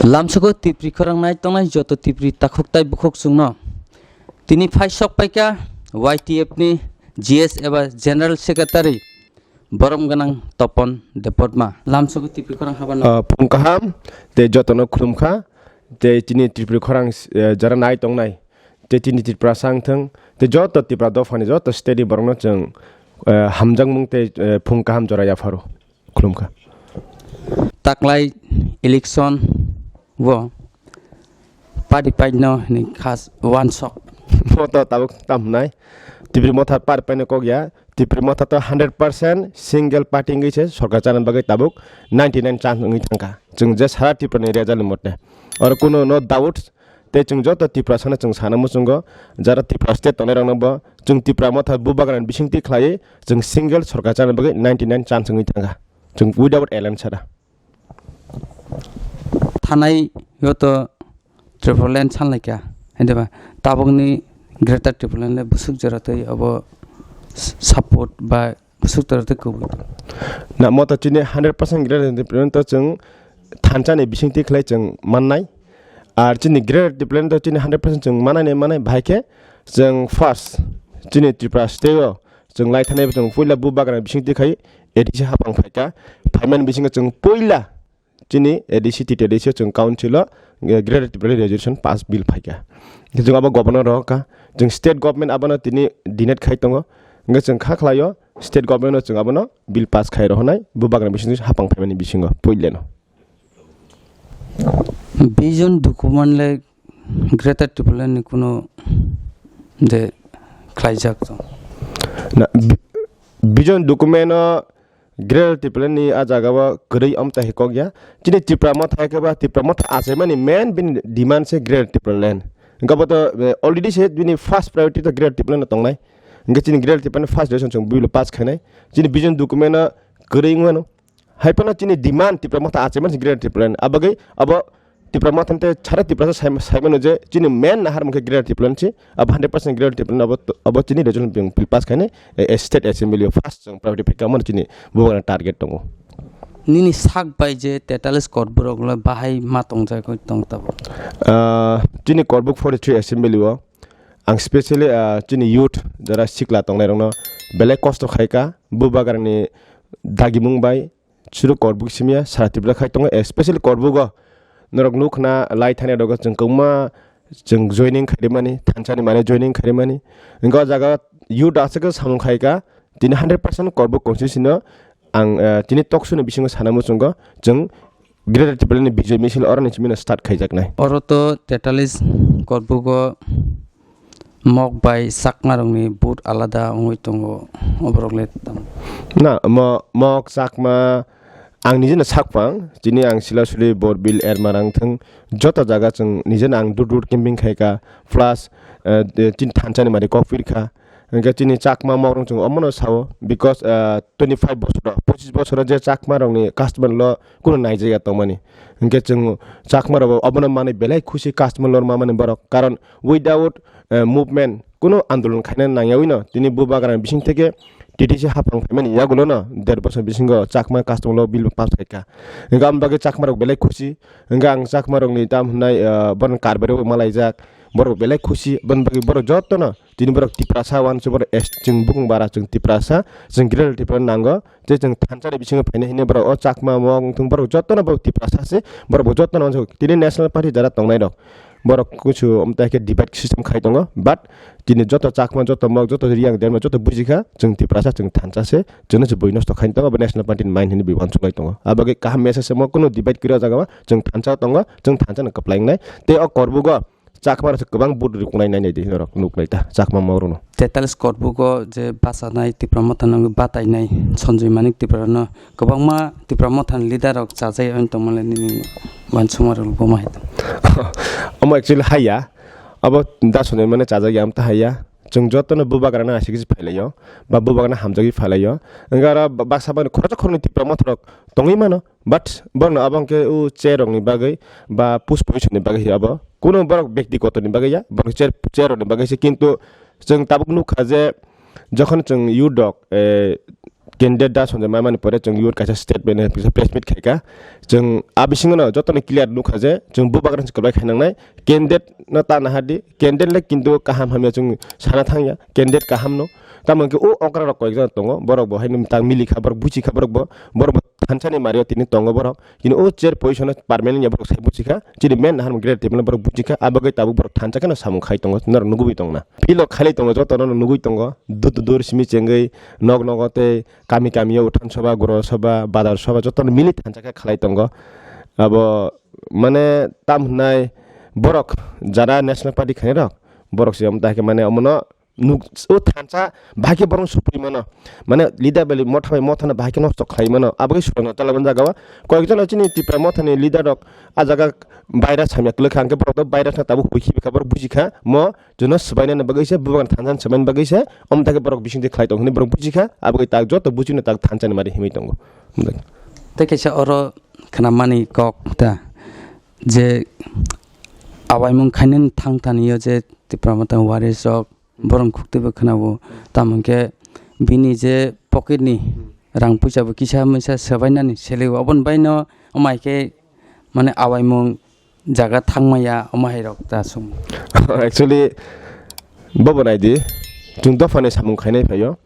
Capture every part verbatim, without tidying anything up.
Lamsogo Tipri khorang nai tongnai joto Tipri takhuk tai bukhuk chwngno. Tini phai sok paikha Y T F ni G S eba General Secretary borom gwnang Topon Debbarma. Lamsogo Tipri khorang haban. Ah, phung kaham, tei jotono khulumkha, tei tini Tipri khorang, eh, jara nai tongnai, tei tini Tiprasa wngthwng, tei joto Tipra dophani joto state ni borokno chwng, eh, hamjakmung tei, eh, phung kaham jora yapharo. Khulumkha. Taklai election o party paino hwnwi khas wansok. Moto tabuk tam hwnai. Tipri Motha party paino kok ya. Tipri Motha to hundred percent single party wngwi se sorkar chana bagwi tabuk ninety nine chance wngwi thangkha. Chwng je sara Tripura ni result ni mote. Oro kuno no doubt. Tei chwng joto Tiprasano chwng sana muchungo, jara Tripura state tongnai rokno bo chwng Tipra Motha bubagrani bisingtwi khlaiwi chwng single sorkar chana bagwi ninety nine chance wngwi thangkha. Chwng without alliance chara. Thanai joto Tipraland sanlaikha, hwnba tabukni Greater Tipraland le busuk jora tei obo s-, support ba busuk jora tei kubui. Na, moto chini hundred percent Greater Tipraland to chwng thansa ni bisingtwi khlai chwng mannai. Ar chini Greater Tipraland to chini hundred percent chwng manai ni manai, bahai khe chwng first chini Tripura state o chwng lai thanai chwng puila bubagrani bisingtwi khai A D C hapang phaikha. Phaimani bisingo chwng puila chini A D C, T T A D C o chwng council o, eh, Greater Tipraland Resolution pass bill phaikha. Chwng abo governor rohorkha. Chwng state government abono tini deny khai tongo. Hwnkhe chwng kha khlaio state government o chwng abono bill pass khai rohornai bubagrani bisingtwi hapang phaimani bisingo puileno. Vision document le Greater Tipraland ni kuno de khlaijak tong. Na, vi-, vision document o Greater Tipraland ni a jaga o kwrwi amtai hai kok ya. Chini Tipra Motha hai khe ba Tipra Motha achaimani main bini demand se Greater Tipraland. Hwnkhe bo to, eh, already se bini first priority to Greater Tipraland no tongnai. Hwnkhe chini Greater Tipraland first resolution chwng bill pass khainai. Chini vision document o kwrwi wngmano. Hai phano chini demand Tipra Motha achaimani se Greater Tipraland. Abagwi abo Tipra Motha tei sara Tiprasa sai-, saimano je chini main nahar mungkhe Greater Tipraland se. Abo hundred percent Greater Tipraland abo, abo chini resolution bill pass khainai, eh, eh, state assembly o first chwng priority phaikha, omo chini bubagrani target tongo. Nini sak bai je tetallis kor borok le bahai ma tongjagwi tong tabuk? Ah, chini Korbuk forty three assembly o ang specially, ah, chini youth jara sikla tongnai rokno belai kosto khaika, bubagrani dagimung bai chwrwk Korbuk simya sara Tripura khai tongo, especially Korbugo norok nukna lai thani rogo chwng kwbangma chwng joining khaimani, thansa ni mane joining khaimani. Hwnkhe o jaga youth aswk samung khaika, tini hundred percent Korbuk constituency no ang, eh, tini talk show ni bisingo sana muchungo chwng Greater Tipraland ni Bijay Misil oroni simi no start khaijaknai. Oro to tetallis Korbugo mok bai chakma rokni vote alada wngwi tongo, oborok le tamo? Na, mo-, mok chakma ang nijeno sakphang, chini ang sila suli bor bil erma rang thung, joto jaga chwng nijeno ang dur dur camping khaika, plus, eh, de-, chini thansa ni mari kok pirkha. Hwnkhe chini chakma mok rok chwng omono sao, because, ah, twenty five bosoro, pochis bosoro je chakma rokni customer lo kuno naijak ya tongmani. Hwnkhe chwng chakma rok obono manwi belai khusi customer lo mamani borok. Karon without, eh, movement kuno andolon khaina nangyawi no tini bubagrani bising theke T T C hapang phaimani yagulo no der bosor bisingo chakma customer lo bill pass khaika. Hwnkhe aboni bagwi chakma rok belai khusi. Hwnkhe ang chakma rokni tam hwnai, ah, borok karbari bo malaijak. Borok belai khusi. Aboni bagwi borok jotono tini borok Tiprasa uansuk borok es-, chwng bukung bara chwng Tiprasa, chwng Greater Tripura nango, tei chwng thansa ni bisingo phainai hinwi borok o chakma mok wngthung borok jotono borok Tiprasa se, borok bo jotono uansuk tini National Party jara tongnai rok borok kuchu amtai khe debate system khai tongo, but tini joto chakma, joto mok, joto riyang derma, joto bujikha chwng Tiprasa, chwng thansa se, chwngno se bui nosto khai tongo, abo National Party ni mind hinwi bui uansuk lai tongo. Abo khe kaham message se mo kunu debate kwrwi o jaga o chwng thansa tongo, chwng thansa no kwplai wngnai, tei o Korbugo chakma rok se kwbang vote rwknai nai nai di norok nuk nai ta chakma mok rok no. Tetallis Korbugo je bachanai Tipra Motha no batai nai Sanjoy Manik Tripura no kwbangma Tipra Motha ni leader rok chajai oni tongmani nini uansukma rok bo ma hai tong? Omo actually haiya, abo da Sanjoy Manik chajak ya amta haiya. Chwng jotono bubagrano aswk se phailaio, ba bubagrano hamjagwi phailaio. Wngkha aro ba-, baksa bani khoroksa khoroknwi Tipra Motha rok tongwi mano, but borokno abo hwnkhe o chair rokni bagwi ba post position ni bagwi se abo. Kuno borok byaktigoto ni bagwi ya, borok chair, chair rokni bagwi se, kintu chwng tabuk nukha je jokhon chwng youth rok, eh, candidate da sonjai mai mani pore chwng youth kaisa statement hai kaisa press meet khaika. Chwng a bisingo no jotono clear nukha je chwng bubagra se kwplai khainangnai, candidate no ta nahardi, candidate le kintu kaham hamya chwng sana thangya, candidate kaham no. Tamo hwnkhe o okra rok koyekjano tongo, borok bo haino tak milikha, borok buchikha, borok bo, borok bo thansa ni mario tini tongo borok. Kini o chair position o permanent ya borok sai buchikha, chini main naharmung greater table borok buchikha, abagwi tabuk borok thansa kheno samung khai tongo, norok nugwi tongna. Field o khailai tongo, jotono nugwi tongo, dur dur simi chengwi, nok nogo tei kami kami o uthan soba, goro soba, badar soba, jotono mili thansa khe khalai tongo. Abo mane tam hwnai borok jara National Party khainai rok, borok se omo ta khe mane omono nuk o thansa bahai khe borok supri mano. Mane leader bai motha bai motha no bahai khe nosto khlai mano. Abo khe suprano chalai mani jaga o koyekjano chini Tipra motha ni leader rok a jaga virus hamya kwlwkha, hwnkhe borok to virus no tabuk hoi khibi kha, borok buji kha mo jono swbainani bagwi se, bubagra thansa swbaini bagwi se, omo ta khe borok bisingtwi khlai tong hwnwi borok buji kha. Abo khe tak joto buchino tak thansa ni mari himwi tongo. Tei kaisa oro khnamani kok ta je awaimung khainani thang thani o je Tipra motha ni waris rok borok khuk twibo khwnao, tamo hwnkhe bini je pocket ni rang puisa bo kisa misa swbainani sele o, oboni baino amai khe mane awaimung jaga thangmaya omo hai rok ta sum. Actually, bobo naidi, chwng dophani samung khainai phaio.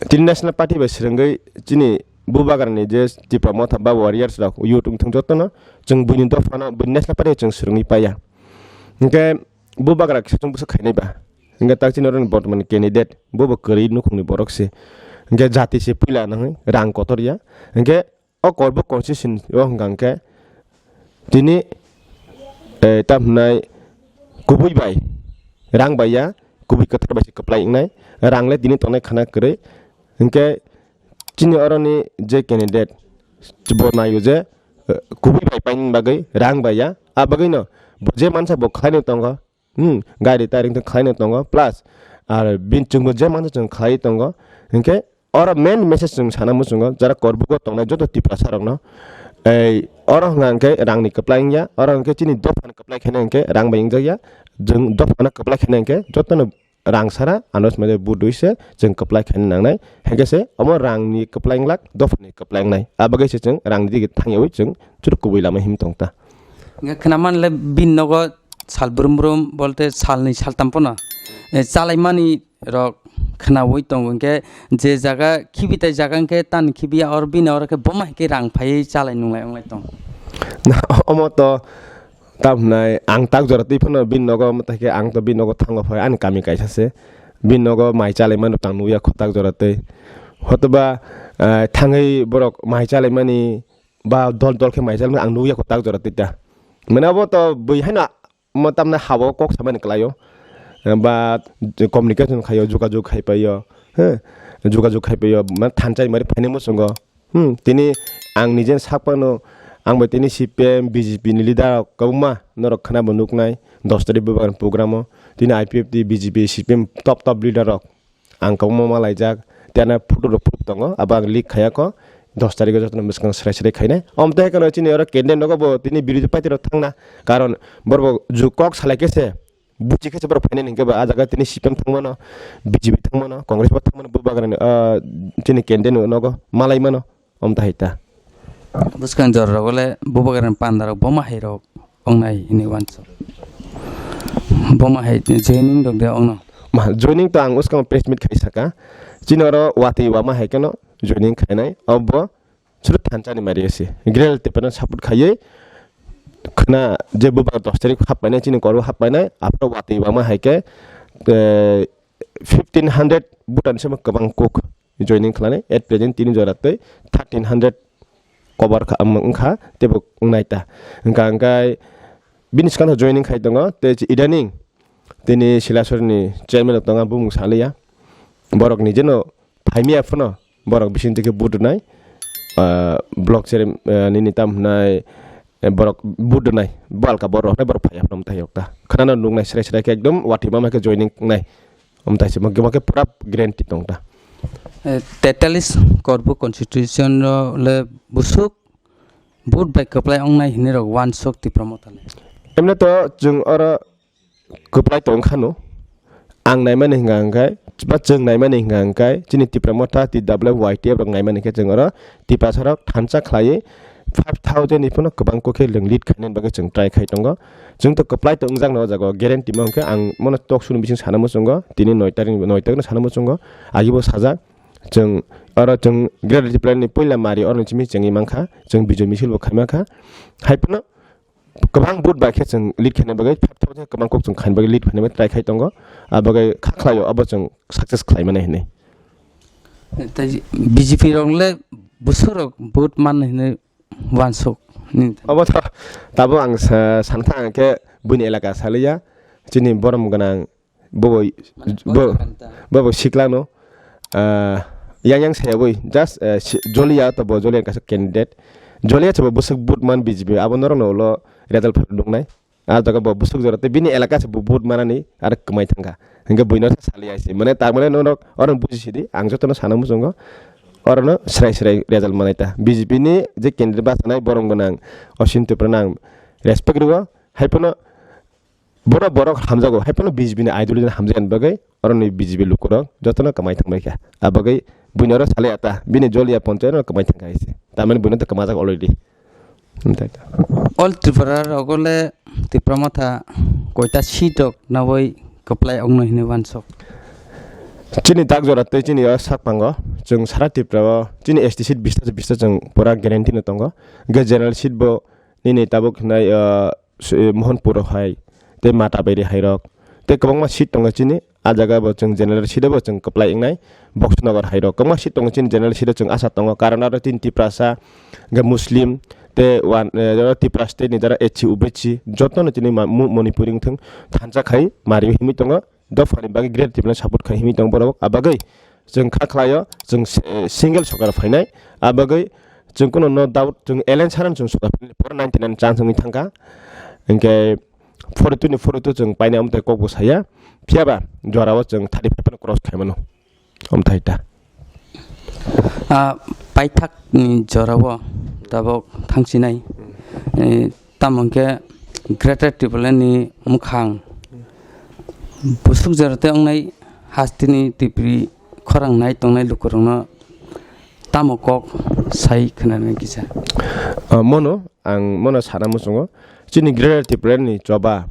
Chini National Party bai swrwngwi chini bubagrani je Tipra motha ba warriors rok youth wngthang jotono chwng buini dophano buini National Party chwng swrwngwi paiya. Hwnkhe bubagra kisa chwng bwsa khainai ba. Hwnkhe tak chini oroni bortomani candidate bobo kwrwi nukhungni borok se. Hwnkhe jati se puila nangwi rang kotor ya. Hwnkhe o Korbo constituency o hwnka hwnkhe tini, eh, tam hwnai kubui bai rang bai ya, kubui kwthar bai se kwplai wngnai, rang le tini tongnai khana kwrwi. Hwnkhe chini oroni je candidate bo naio je, eh, kubui bai paini bagwi rang bai ya, a bagwino bo je mansa bo khlaino tongo, Hmm, gari tairing tong khlaino tongo, plus ar bin chwngbo je mansa chwng khlai tongo, hinkhe oro main message chwng sana muchungo, jara Korbugo tongnai joto Tiprasa rokno, ei oro hwnka hinkhe rangni kwplai wngya, oro hinkhe chini dophani kwplai khaina hinkhe rang bai wngjakya, chwng dophano kwplai khaina hinkhe jotono rang sara, ano swmai budui se chwng kwplai khaina nangnai, hinkhe se omo rangni kwplai wnglak, dophani kwplai wngnai, a bagwi se chwng rangni dige thangyawi chwng chwrwk kubui lama him tong ta. Hinkhe khwnaman le bini nogo sal brum brum bolte salnwi saltam pono, eh, chalaimani rok khwnaui tongo, hinkhe je jaga khibitai jaga hinkhe tani khibiya, oro bini oro khe boma hinkhe rang phaiwi chalai nunglai onglai tong. Na, omo to tam hwnai ang tak jora twi phano bini nogo, omo tai khe ang to bini nogo thango phai ani kami kaisa se, bini nogo mai chalaimani rok tang nukya kho tak jora twi, hotoba, eh, thangwi borok mai chalaimani ba dol dol khe mai chalaimani ang nukya kho tak jora twi ta, mane obo to bui haino mo tamna habo kok samani kwlaio, ba communication khaio, jogajog khai paio, he, jogajog khai paio, ma thanchai mari phaini muchungo. Hmm, tini ang nije sak phano, ang bai tini C P M, B J P ni leader rok kwbangma norok khwnabo nuknai, dos tarikh bubagra program o, tini I P F T, B J P, C P M top top leader rok. Ang kwbangma malaijak, tei ano photo rok phuru tongo, abo ang leak khaiya kho, dos tarikh o jotono mwskang srai srai khainai. Omo tei hai kheno chini oro candidate nogo bo tini birodhi party rok thangna, karon borok bo ju kok salai khe se, buchi khe se borok phainai hinkhe bo ah jaga tini C P M thangmano, B J P thangmano, Congress bo thangmano, bubagrani, ah, chini candidate nogo malai mano. Omo tahai ta. Bwskang jora rogo le bubagrani panda rok boma hai rok ongnai hinwi uansuk. Boma hai joining rok de ongno. Ma, joining to ang bwskango press meet khai saka. Chini oro watwi wama hai kheno joining khainai. Obo chwrwk thansa ni mari se. General tepeno support khaiwi khna je bubagra dos tarikh hap painai chini koro hap painai. Aphuru watwi wama hai khe, eh, fifteen hundred Bhutan se kwbang kok joining khlainai. At present tini jora tei thirteen hundred cover kha, wng kha, teibo wngnai ta. Wngkha hwnkhe bini swkang joining khai tongo, tei idaning tini Silasor ni chairman rok tongo, bumung saliya. Borok ni jeno phaimiya phano borok bising twi khe vote rwnai, ah, block chairman, ah, nini tam hwnai, eh, borok vote rwnai, balka borok rok hwnai borok phaiya phano mwtai yok ta. Khwnano nuknai srai srai khe ekdom watwi mama khe joining wngnai. Omo taisima khe pura guarantee tong ta. Eh, tetalis Korbu constitution ro le busuk vote bai kwplai ongnai hinwi rok uansuk Tipra Motha le. Emne to chwng oro kwplai tong khano. Ang naimani hwnka hwnkhe ba chwng naimani hwnkha hwnkhe chini Tipra Motha, T W F, Y T F rok naimani khe chwng oro Tiprasa rok thansa khlaiwi five thousand ni phano kwbang kok khe lead khainani bagwi chwng try khai tongo. Chwng to kwplai to wngjakno o jaga o guarantee ma hwnkhe ang mono talk show ni bising sana muchungo, tini noi tarik, noi tarik no sana muchungo, agibo sajak. Chwng oro chwng Greater Tipraland ni puila mari oro ni simi chengwi mankha, chwng bijoy misil bo khaima kha. Hai phano kwbang vote bai khe chwng lead khaina bagwi, five thousand kwbang kok chwng khaina bagwi lead khaina bagwi try khai tongo. A bagwi kha khlaio, abo chwng success khlai mani hinwi. Tei B J P rok le bwswk rok vote man hinwi wansuk ni. Obo to tabuk ang sa-, sankha ang khe buini elaka saliya, chini borom gwnang. Bo bo, Mane bo, poito kanta. Bo bo sikla no, ah, yang yang saya boi, just, eh, si-, Jolia to bo Jolia kaisa candidate. Jolia chabo bwswk vote man B J P, abo norok no ulo result phai nuknai. Ah, jaga bo bwswk jora tei bini elaka se bo vote manani ar kwmai thangkha. Hingke buino sa sali aisi. Mane ta mane norok oro buji sidi, ang jotono sana muchungo. Orono srai srai result manai ta. B J P ni je candidate bachanai borom gwnang Oshin Tipra nang respect rwo. Hai phano Bono borok hamjago, hai phano B J P ni ideology no hamjaknani bagwi, oroni B J P lukurok jotono kwmai thangbai kha. A bagwi buino oro salai ata, bini Jolia ponchayat no kwmai thangkha hai se. Tamani buino to kwmajak already. All Tripura rogo le Tipra Motha koita seat rok nawi kwplai ongno hinwi wansok. Chini dak jora tei chini o sak pango, chwng sara Tripura o chini S T seat bista se bista chwng pura guarantee no tongo. Hwnkhe general seat bo nini tabuk hinai, ah, se-, Mohanpur rok hai, tei Matabairi hai rok, tei kwbangma seat tongo chini. A jaga bo chwng general seat bo chwng kwplai wngnai, Boxnagar hai rok kwbangma seat tongo chini general seat o chwng asa tongo, karon aro chini Tiprasa, hwnkhe Muslim, tei wan-, eh, oro Tipra state ni jara H C, U B C, jotono chini ma-, mu-, Manipuri wngthwng thansa khai mari himwi tongo. Dophani bagwi Greater Tipraland support khai himwi tongo borok. A bagwi chwng kha khlaio, chwng si-, single sorkar phainai. A bagwi chwng kuno no doubt, chwng alliance haran chwng sorkar phainai pura ninety nine chance wngwi thangkha. Hinkhe forty two ni forty two chwng painai, omo tai kokbo saya. Phiyaba jorao chwng thirty five no cross khaimano. Omo thai ta. Ah, paithakni jorao tabuk thangsinai. Eh, tamo hwnkhe Greater Tipraland ni mwkhang bwswk jora tei wngnai hasteni Tipri khorang nai tongnai lukurokno tamo kok sai khwnanai kisa? Ah, mono ang mono sana muchungo, chini Greater Tipraland ni choba,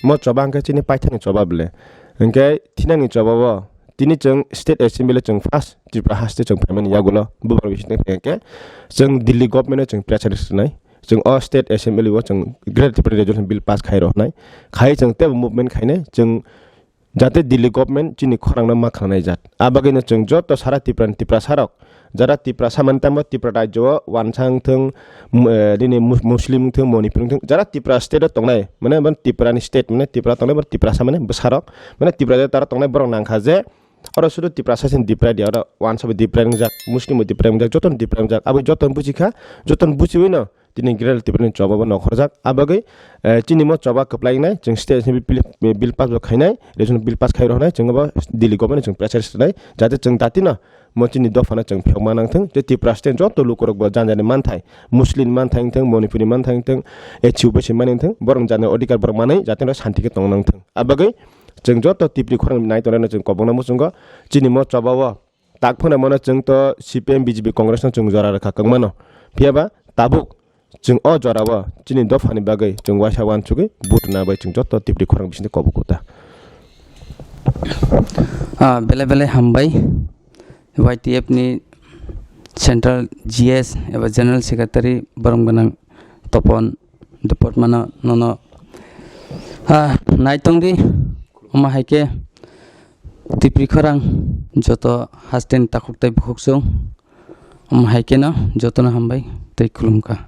mo choba hwnkhe chini paithakni choba bwle. Hwnkhe thinangni choba o tini chwng State Assembly chwng first Tripura haste chwng phaimani yagulo bubar bising tei phai hwnkhe chwng Delhi government o chwng pressure rwnai. Chwng o State Assembly o chwng Greater Tipraland Resolution Bill pass khai rwnai. Khai chwng tebo movement khainai chwng jate Delhi government chini khorangno ma khananai jat. A bagwino chwng joto sara Tipraland Tiprasa rok, jara Tiprasa mani tamo Tripura rajyo o wansa wngthwng, m-, eh, nini mus-, Muslim wngthwng, Manipur wngthwng, jara Tripura state o tongnai, mane ban Tripura ni state, mane Tripura tongnai, ban Tiprasa mane bwsarok, mane Tripura jara tongnai borok nangkha je, oro sudu Tiprasa sin Tripura di, oro wansa bo Tripura wngjak, Muslim bo Tripura wngjak, jotono Tripura wngjak, abo jotono buchikha, jotono buchiwi no, tini Greater Tipraland ni choba bo nokhorjak. A bagwi, eh, chini mo choba kwplai wngnai, chwng state assembly bill, bill pass bo khainai, resolution bill pass khai rwnai, chwng bo Delhi government chwng pressure rwnai, jate chwng datino mo chini dophano chwng phiyok ma nangthwng, tei Tripura state joto lukurok bo jani jani manthai, Muslim manthai wngthwng, Manipuri manthai wngthwng, H C U B C manthai wngthwng, borok jani odhikar borok manwi jate no shanti khe tong nangthwng. A bagwi chwng joto Tipri khorang nai tongnai no chwng kobokna muchungo, chini mo choba o tak phano mano chwng to C P M, B J P, Congress no chwng jora rwkha kwmano. Phiyaba tabuk chwng o jora o chini dophani bagwi chwng waisa wansugwi vote rwna bai chwng joto Tipri khorang bisingtwi kobok kota. Ah, belai belai hambai Y T F ni Central G S eba General Secretary borom gwnang Topon Debbarma no nono, ah, naitongdi, omo hai khe Tipri khorang joto hasten takhuk tei bukhuk chwng, omo hai kheno jotono hambai tei khulumkha.